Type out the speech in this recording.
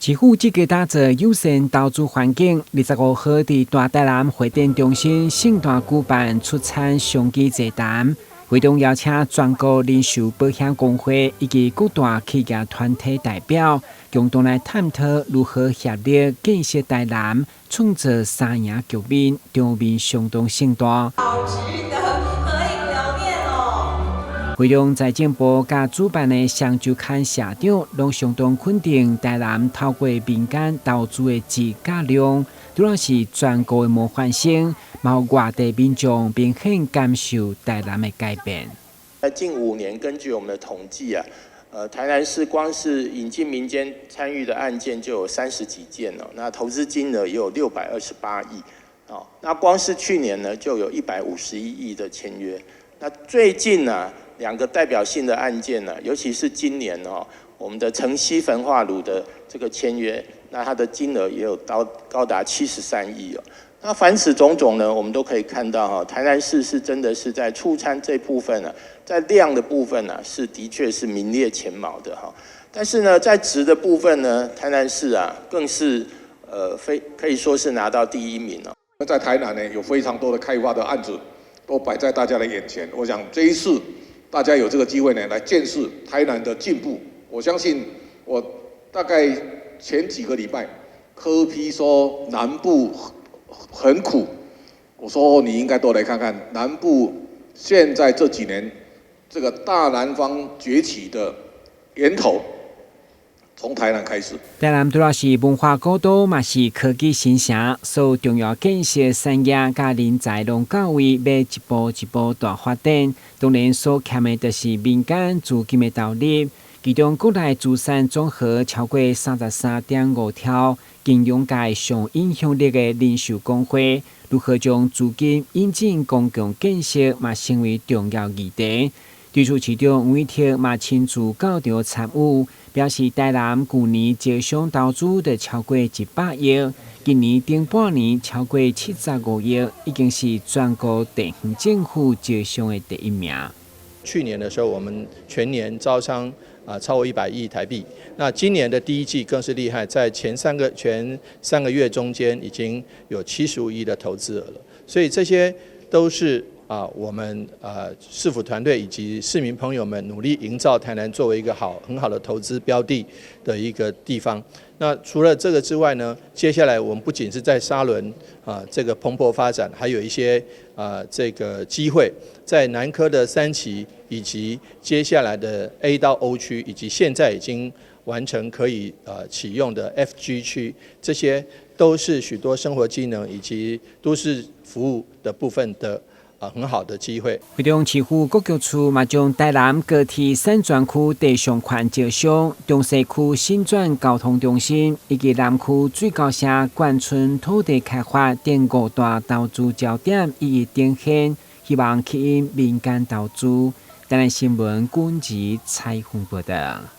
市府積極打造友善投資環境。25號佇大台南會展中心盛大舉辦出產商機座談，會中邀請全國人壽保險公會以及各大企業團體代表，共同來探討如何協力建設台南，創造三贏局面，場面相當盛大。好值得合影留念哦！會中財政部佮主辦的商週刊社長，攏相當肯定台南透過民間投資的質佮量，除了是全國的模範生，嘛予外地民眾明顯感受台南的改變。在近5年，根據我們的統計啊，台南市光是引進民間參與的案件就有30幾件了，那投資金額也有628億，哦，那光是去年呢就有151億的簽約。那最近呢，兩個代表性的案件呢，尤其是今年哦，我們的城西焚化爐的這個簽約，那它的金額也有高達73億哦。那凡此種種呢，我們都可以看到哈，台南市是真的是在促參這部分呢，在量的部分呢，是的確是名列前茅的哈。但是呢，在質的部分呢，台南市啊，更是非可以說是拿到第一名了。在台南呢，有非常多的開發的案子都擺在大家的眼前。我想這一次大家有這個機會呢，來見識台南的進步。我相信我大概前幾個禮拜，柯 P 說南部很苦，我說你應該多來看看南部現在這幾年這個大南方崛起的源頭，從台南開始。台南除了是文化古都，嘛是科技新城，所有重要建設產業佮人才攏到位，欲一步一步大發展。當然，所欠的就是民間資金的投入。其中，國內資產總和超過33.5兆，金融界上影響力的人壽公會，如何將資金引進公共建設，嘛成為重要議題。對此，市長黃偉哲嘛親自到場參與，表示台南舊年招商投資就超過100億，今年頂半年超過75億，已經是全國地方政府招商的第一名。去年的時候，我們全年招商啊超過100億台幣。那今年的第一季更是厲害，在前三個月中間已經有75億的投資額了。所以這些都是啊我們啊市府團隊以及市民朋友們努力營造台南作為一個很好的投資標的的一個地方。那除了這個之外呢，接下來我們不僅是在沙崙啊這個蓬勃發展，還有一些啊這個機會在南科的三期，以及接下來的 A 到 O 區，以及現在已經完成可以啟用的 FG 區，這些都是許多生活機能以及都市服務的部分的啊很好的機會。會中市府國教處嘛將台南高鐵三專區地上權招商、中西區新轉交通中心以及南區水溝社冠村土地開發等五大投資焦點一一呈現，希望吸引民間投資。台南新聞軍事採訪報道。